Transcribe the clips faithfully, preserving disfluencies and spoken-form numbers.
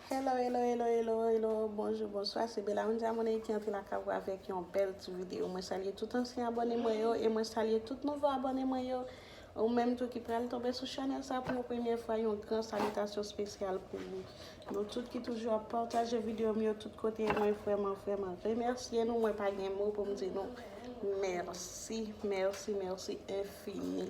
Hello, hello, hello, hello, hello. Bonjou, bonswa. Se Bella Wendy Amoney ki antre lakay ou avèk yon bèl ti videyo. Mwen salye tout ansyen abòne mwen yo e mwen salye tout nouvo abòne mwen yo. Ou menm tou ki pral tonbe sou chanèl sa pou yon premyè fwa, yon gran salitasyon espesyal pou ou. Nou tout ki toujou ap pataje videyo m yo tout kote, mwen vrèman, vrèman remèsye nou. Mwen pa gen mo pou m di nou mèsi, mèsi, mèsi enfini.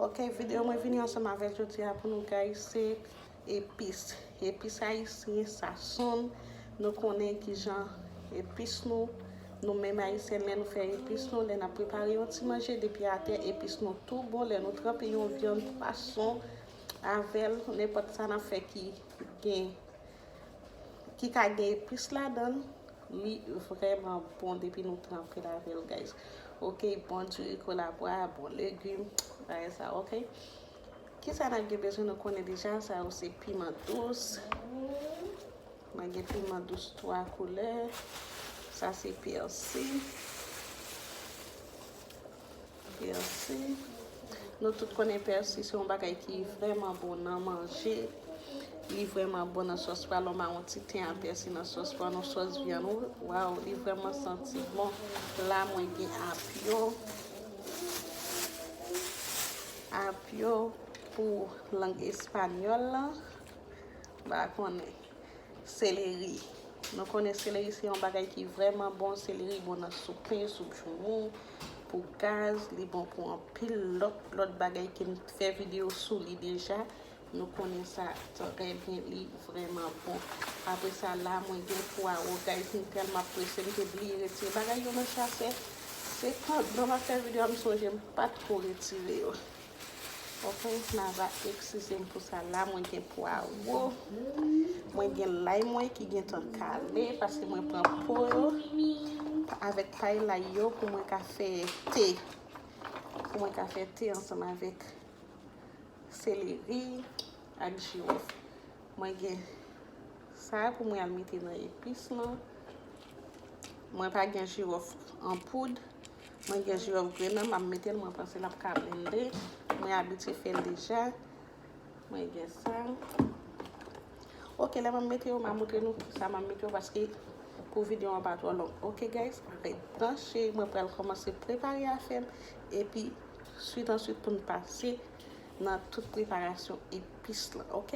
Ok, videyo mwen vini ansanm avèk jodi a pou nou, guys, se epis. Epis ayisyen, sazon. Nou konnen kijan epis nou, nou menm ayisyen, lè nou fè epis nou, lè n ap prepare yon ti manje, depi atè, epis nou tou bon. Lè nou tranpe yon vyann, pwason avè l, nenpòt sa n ap fè ki gen, ki ka gen epis ladan l, li vrèman bon depi nou tranpe l avè l, guys. Ok, bon diri kolabwa, bon legim, bagay sa, ok. Kisa n ap gen bezwen nou konnen deja? Sa yo se piman dous. Mwen gen piman dous twa koulè. Sa se pèsi. Pèsi. Nou tout konnen pèsi se yon bagay ki vrèman bon nan manje. Li vrèman bon nan sòs pwa. Lè w mete yon ti ten a pèsi nan sòs pwa, nan sòs vyann ou, waw, li vrèman santi bon. La, mwen gen apyo. Apyo pou lang espanyòl la. Ba konnen. Seleri. Nou konnen seleri se yon bagay ki vrèman bon. Seleri bon nan soup pen, soup joumou, pou gaz, li bon pou anpil lòt, lòt bagay ke m fè videyo sou li deja. Nou konnen sa trè byen, li vrèman bon. Apre sa, la, mwen gen pwawo, guys, m tèlman ap prese, m te bliye retire bagay yo nan chasè. Se pandan m ap fè videyo a, m sonje m pa t ko retire yo. Ok, n a va eskize m pou sa. La, mwen gen pwawo, mwen gen lay mwen ki gentan kale, paske mwen pran po yo avèk pay lay yo pou mwen ka fè te. Pou mwen ka fè te ansanm avèk seleri ak jiwòf. Mwen gen sa pou mwen al mete nan epis lan. Mwen pa gen jiwòf an poud. Mwen gen jiwòf grenn nan, m ap mete l, mwen panse l ap ka blende. Mwen abitye fè l deja. Mwen gen sa. Ok, lè m ap mete yo, m a montre nou kisa m ap mete yo, paske pou videyo an pa twò long. Ok, guys, ret branche, mwen pral kòmanse prepare afè m, epi swit answit pou n pase nan tout preparasyon epis lan, ok?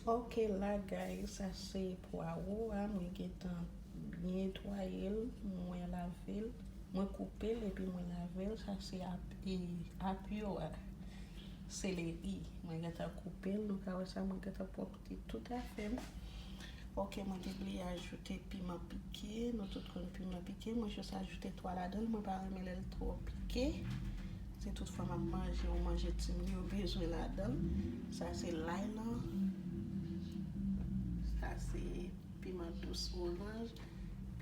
Ok, la, guys, sa se pwawo a, mwen gentan byen netwaye l, mwen lave l, mwen koupe l epi mwen lave l. Sa se ap-, e, apyo a, seleri. Mwen gentan koupe l, nou ka wè sa, mwen gentan pwòpte tout afè m. Ok, mwen te bliye ajoute piman pike. Nou tout konn piman pike. Mwen jis ajoute twa ladan l. Mwen pa renmen lè l twò pike. Si toutfwa m ap manje yon manje timoun yo bezwen ladan l. Sa se lay lan. Sa se piman dous oranj,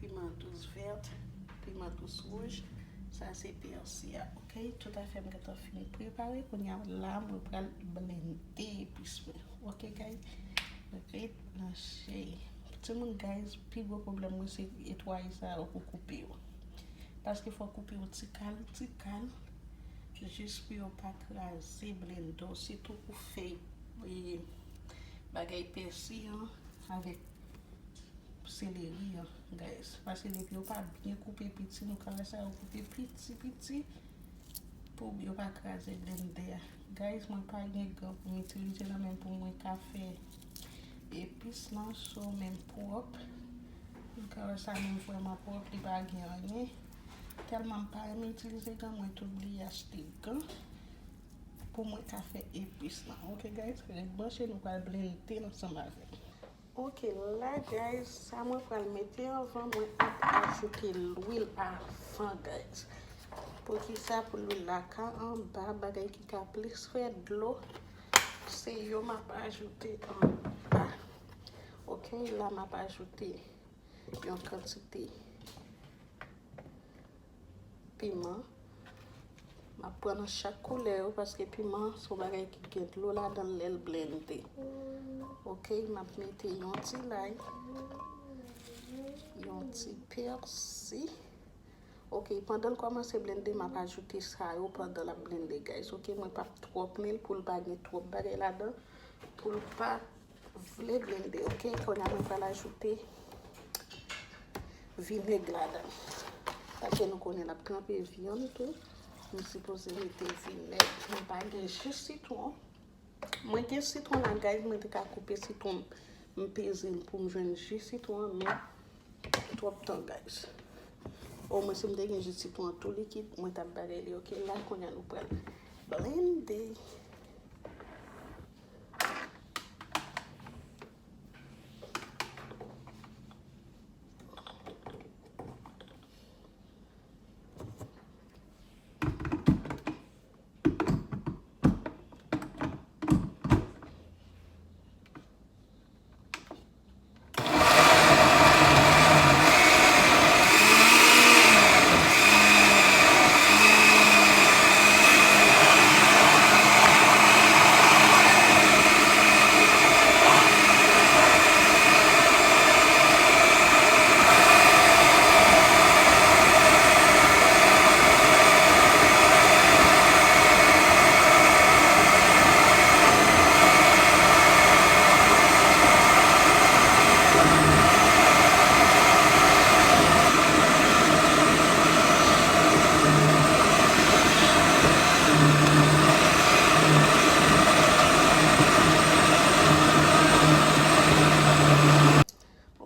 piman dous vèt, piman dous wouj. Sa se pèsi a, ok? Tout afè m gentan fin prepare. Kounye a la, mwen pral blende epis mwen. Ok, guys? Ret branche. Timoun, guys, pi gwo pwoblèm mwen se netwaye sa yo pou koupe yo. Paske fò koupe yo ti kal, ti kal. Jis pou yo pa kraze blende w, sitou pou fèy, e, bagay pèsi an avèk seleri an, guys. Paske depi yo pa byen koupe piti, nou ka wè sa yo koupe piti, piti, pou yo pa kraze blende a. Guys, mwen pa gen gan pou m itilize nan men pou mwen ka fè epis lan, so men pwòp. Nou ka wè sa men vrèman pwòp, li pa gen anyen. Tèlman m pa renmen itilize gan, mwen tou bliye achte gan pou mwen ka fè epis lan. Ok, guys, ret branche, nou pral blende ansanm avè m. Ok, la, guys, sa mwen pral mete anvan mwen ap ajoute lwil avan, guys. Poukisa? Pou lwil la ka anba, bagay ki ka plis fè dlo, se yo m ap ajoute anba. Ok, la m ap ajoute yon kantite piman. M ap pran nan chak koulè yo, paske piman se yon bagay ki gen dlo ladan l lè l blende. Ok, m ap mete yon ti lay, yon ti pèsi. Ok, pandan l kòmanse blende, m ap ajoute sa yo pandan l ap blende, guys. Ok, mwen p ap twò plen l pou l pa gen twòp bagay ladan, pou l pa Vle blende, ok? Kounye a mwen pral ajoute vinèg ladan. Paske nou konnen l ap tranpe vyann tou. M sipoze mete vinèg. Mwen pa gen ji sitwon. Mwen gen sitwon la, guys, mwen te ka koupe sitwon m, m peze l pou m jwenn ji sitwon an, men twòp tan, guys. Omwen si m te gen ji sitwon an tou likid, mwen t ap bagay li, ok? La, kounye a nou pral blende.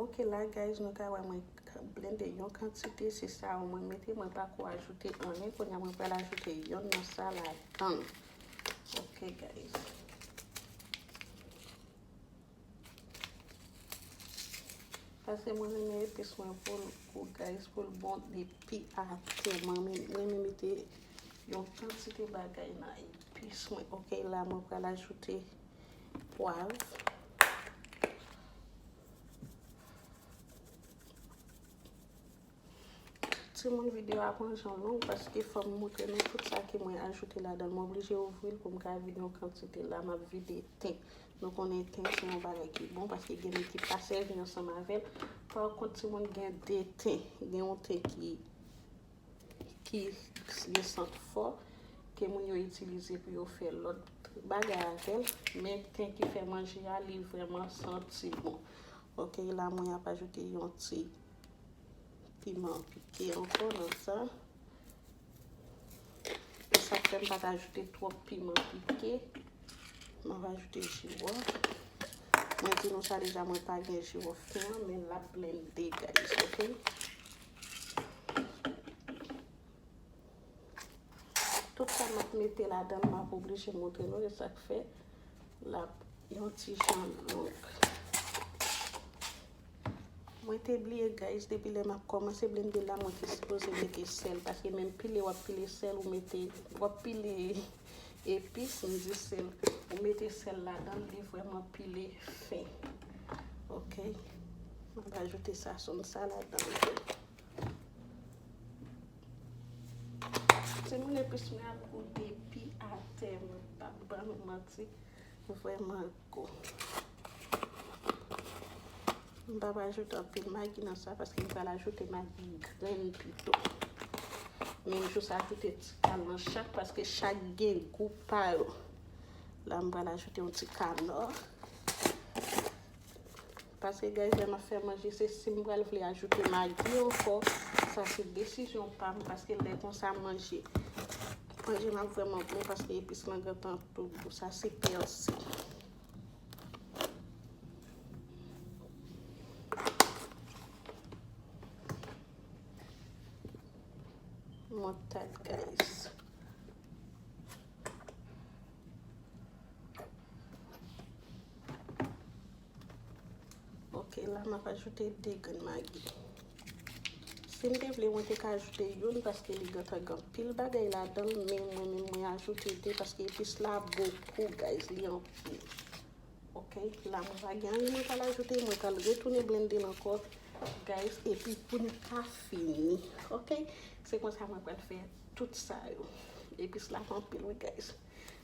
Ok, la, guys, nou ka wè mwen blende yon kantite, se sa mwen mete, mwen pa ko ajoute anyen. Kounye a mwen pral ajoute yonn nan sa ladan. Ok, guys. Paske mwen renmen epis mwen pou l gou, guys, pou l bon epi atè. Mwen renmen, mwen renmen mete yon kantite bagay nan epis mwen. Ok, la mwen pral ajoute pwav. Timoun, videyo a pran jan long paske fò m montre nou tout sa ke mwen ajoute ladan l. Mwen oblije ouvri l pou m ka vide yon kantite. La, m ap vide ten. Nou konnen ten se yon bagay ki bon paske gen moun ki pa sèvi ansanm avè l. Pa kont, timoun, gen de ten, gen yon ten ki, ki gen sant fò, ke moun yo itilize pou yo fè lòt bagay avè l. Men ten ki fè manje a, li vrèman santi bon. Ok, la, mwen ap ajoute yon ti piman pike ankò nan sa. E sa k fè m pa t ajoute twòp piman pike. Mwen va ajoute jiwòf. Mwen di nou sa deja, mwen pa gen jiwòf fen an, men l ap blende, guys, ok? Tout sa m ap mete ladan l, m ap oblije montre nou, e sa k fè l ap yon ti jan long. Mwen te bliye, guys, depi lè m ap kòmanse blende la, mwen te sipoze mete sèl, paske menm pile w ap pile sèl, ou mete, w ap pile epis, m di sèl, ou mete sèl ladan l, li vrèman pile fen. Ok? Mwen va ajoute sazon sa ladan l. Timoun, epis mwen ap gou depi atè, mwen p ap ban nou manti, vrèman gou. M p ap ajoute anpil magi nan sa, paske m pral ajoute magi grenn pito. Men m jis ajoute ti kal nan chak, paske chak gen gou pa yo. La, m pral ajoute yon ti kanò. Paske, guys, lè m ap fè manje, se si m pral vle ajoute magi ankò, sa se desizyon pa m, paske lè konsa manje, manje m ap vrèman bon, paske epis lan gentan tou gou, sa se pèsi. Moutad, guys. Ok, la m ap ajoute de grenn magi. Si m te vle, mwen te ka ajoute youn paske li gentan gen anpil bagay ladan l, men mwen menm mwen ajoute de paske epis la bokou, guys, li anpil. Ok, la mwen pa gen anyen mwen pral ajoute, mwen pral retounen blende l ankò, guys, epi pou n ka fini. Ok, se konsa mwen pral fè tout sa yo. Epis la anpil, wi, guys.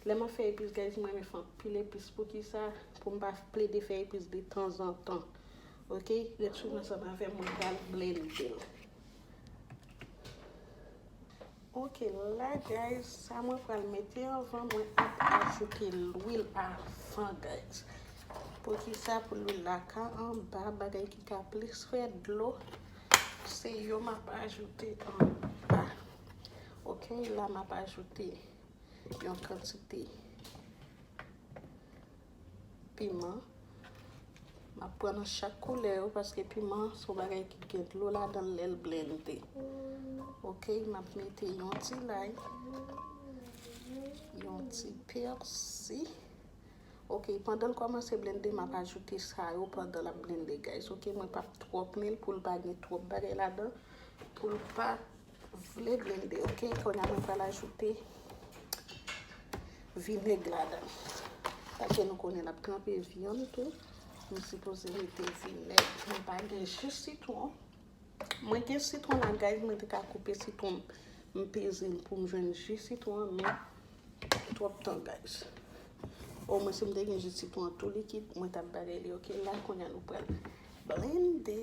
Lè m ap fè epis, guys, mwen renmen fè anpil epis. Poukisa? Pou m pa plede fè epis de tanzantan. Ok? Ret swiv ansanm avè m, mwen pral blende l. Ok, la, guys, sa mwen pral mete anvan mwen ap ajoute lwil avan, guys. Pou kisa? Pou lwil la ka anba, bagay ki ka plis fè dlo, se yo m ap ajoute anba. Ok, la m ap ajoute yon kantite piman. M ap pran nan chak koulè yo, paske piman se yon bagay ki gen dlo ladan l lè l blende. Ok, m ap mete yon ti lay, yon ti pèsi. Ok, pandan l kòmanse blende, m ap ajoute sa yo pandan l ap blende, guys. Ok, mwen p ap twòp men l pou l pa gen twòp bagay ladan, pou l pa vle blende. Ok, kounye a mwen pral ajoute vinèg ladan. Paske nou konnen l ap tranpe vyann tou. Nou sipoze mete vinèg. Mwen pa gen ji sitwon. Mwen gen sitwon la, guys, mwen te ka koupe sitwon, m peze l pou m jwenn ji sitwon an, men twòp tan, guys. Omwen, si m te gen ji sitwon an tou likid, mwen t ap bagay li, ok? La, kounye a nou pral blende.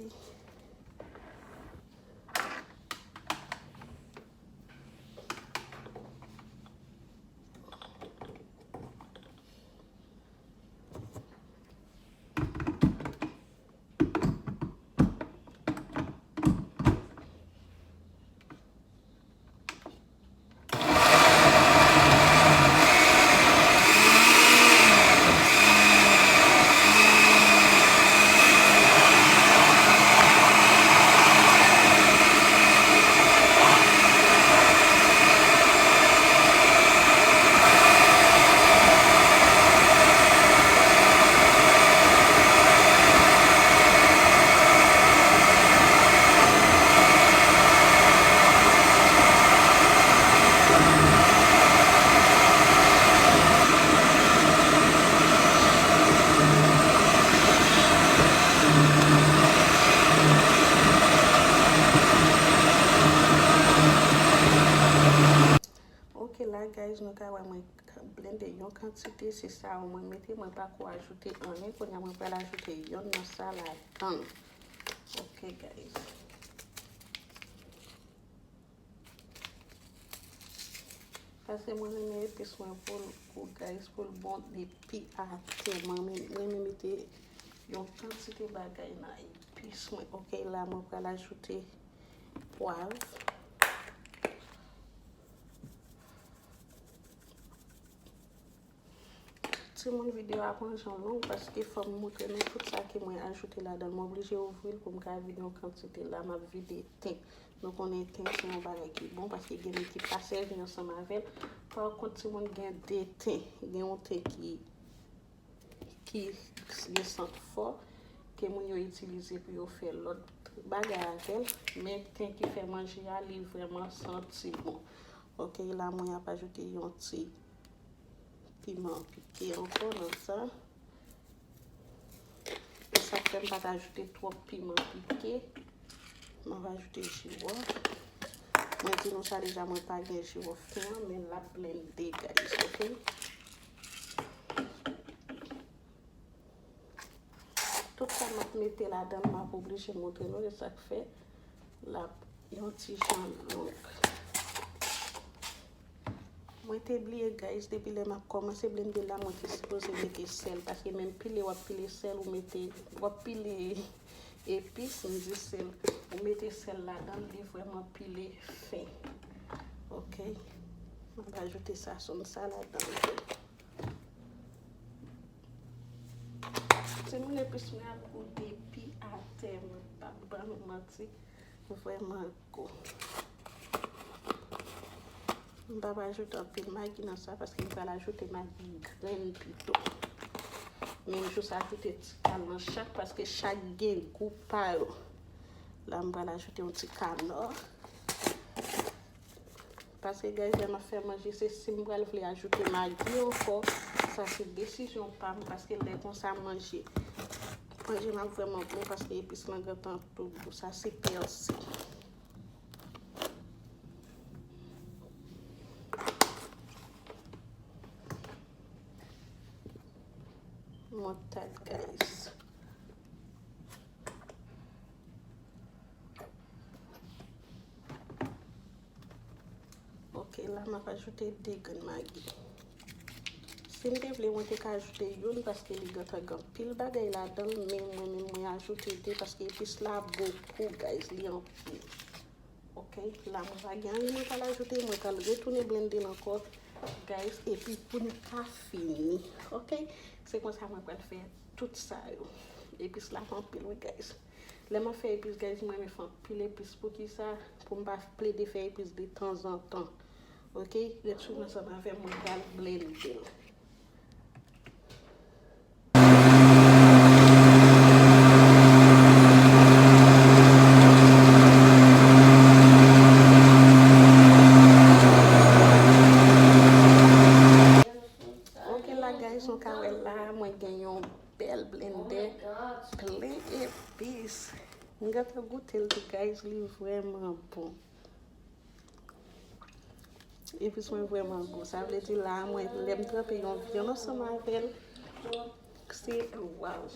Ok, la, guys, nou ka wè mwen blende yon kantite, se sa yo mwen mete, mwen pa ko ajoute anyen. Kounye a mwen pral ajoute yonn nan sa ladan. Ok, guys. Paske mwen renmen epis mwen pou l gou, guys, pou l bon depi atè. Mwen renmen, mwen renmen mete yon kantite bagay nan epis mwen. Ok, la mwen pral ajoute pwav. Timoun, videyo a pran jan long paske fò m montre nou tout sa ke mwen ajoute ladan l. Mwen oblije ouvri l pou m ka vide yon kantite. La, m ap vide ten. Nou konnen ten se yon bagay ki bon paske gen moun ki pa sèvi ansanm avè l. Pa kont, timoun, gen de ten. Gen yon ten ki, ki gen sant fò ke moun yo itilize pou yo fè lòt bagay avè l. Men ten ki fè manje a, li vrèman santi bon. Ok, la mwen ap ajoute yon ti piman pike ankò nan sa. E sa k fè m pa t ajoute twòp piman pike. M ap ajoute jiwòf. Mwen di nou sa deja, mwen pa gen jiwòf fen an, men l ap blende, guys, ok? Tout sa m ap mete ladan l, m ap oblije montre nou, se sa k fè l ap yon ti jan long. Mwen te bliye, guys, depi lè m ap kòmanse blende la, mwen te sipoze mete sèl, paske menm pile w ap pile sèl, ou mete, w ap pile epis, m di sèl, ou mete sèl ladan l, li vrèman pile fen. Ok? M ap ajoute sazon sa ladan l. Timoun, epis mwen ap gou depi atè, mwen p ap ban nou manti. Vrèman gou. M p ap ajoute anpil magi nan sa paske m pral ajoute magi grenn pito. Men m jis ajoute ti kal nan chak paske chak gen gou pa yo. La, m pral ajoute yon ti kanò. Paske, guys, lè m ap fè manje, se si m pral vle ajoute magi ankò, sa se desizyon pa m, paske lè konsa manje, manje m ap vrèman bon, paske epis lan gentan tou gou. Sa se pèsi. Moutad, guys. Ok, la m ap ajoute de grenn magi. Si m te vle, mwen te ka ajoute youn paske li gentan gen anpil bagay ladan l, men mwen menm mwen ajoute de paske epis la bokou, guys, li anpil. Ok, la mwen pa gen anyen mwen pral ajoute, mwen pral retounen blende l ankò, guys, epi pou n ka fini. Ok, se konsa mwen pral fè tout sa yo. Epis la anpil, wi, guys. Lè m ap fè epis, guys, mwen renmen fè anpil epis. Poukisa? Pou m pa plede fè epis de tanzantan. Ok, ret swiv ansanm avè m, mwen pral blende l. Ok, la, guys, nou ka wè la, mwen gen yon bèl blendè plen epis. M gentan goute l tou, guys, li vrèman bon. Epis mwen vrèman gou. Sa vle di la, mwen, lè m tranpe yon vyann ansanm avè l, se, waw.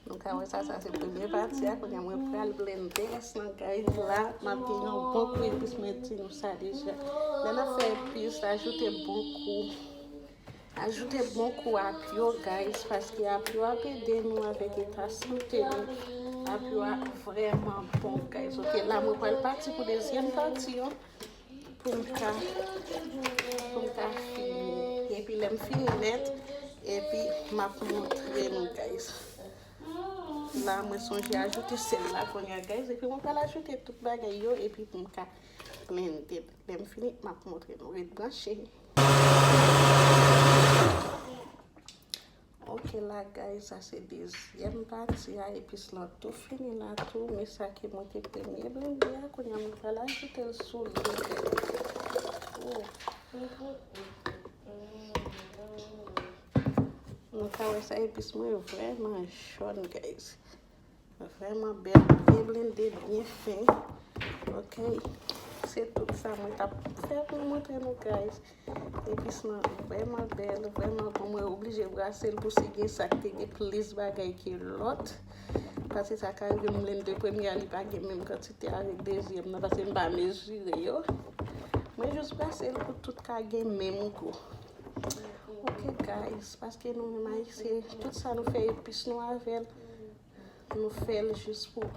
Nou ka wè sa, sa se premye pati a. Kounye a mwen pral blende rès lan, guys. La, m ap gen yon bon kou epis, mwen di nou sa deja. Lè n ap fè epis, ajoute bon kou. Ajoute bon kou apyo, guys, paske apyo ap ede nou avèk eta sante nou. Apyo a vrèman bon, guys. Ok, la mwen pral pati pou dezyèm pati yo. Pou m ka, pou m ka fini. Epi lè m fini nèt, epi m ap montre nou, guys. La, mwen sonje ajoute sèl la kounye a, guys. Epi mwen pral ajoute tout bagay yo, epi pou m ka blende. Lè m fini, m ap montre nou. Ret branche. Ok, la, guys, sa se dezyèm pati a. Epis lan tou fini la tou. Men sa ke mwen te premye blende a. Kounye a, mwen pral ajoute l sou li. Oh. Nou ka wè sa, epis mwen vrèman jòn, guys. Vrèman bèl, byen blende, byen fen. Ok. Se tout sa mwen t ap fè pou m montre nou, guys. Epis lan vrèman bèl, vrèman bon. Mwen oblije brase l pou si gen sa k te gen plis bagay ke lòt. Paske sa ka rive m blende premye a, li pa gen menm kantite avèk dezyèm nan, paske m pa mezire yo. Mwen jis brase l pou tout ka gen menm gou. Ok, guys, paske nou menm Ayisyen, tout sa nou fè epis nou avè l. Nou fè l jis pou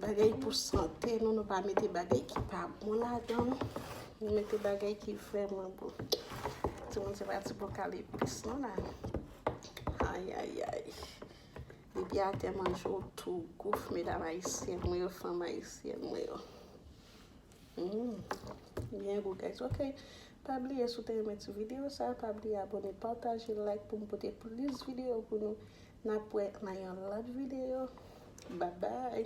bagay pou sante nou, nou pa mete bagay ki pa bon ladan l. Nou mete bagay ki vrèman bon. Timoun, se pa ti bokal epis non la. Ay, ay, ay. Depi atè manje w tou gouf, medam ayisyèn mwen yo, fanm ayisyèn mwen yo. Mm, byen gou, guys. Ok. Pa bliye, si w te renmen ti videyo sa, pa bliye abòne, pataje, like pou m pote plis videyo pou nou. N ap wè nan yon lòt videyo. Bye bye.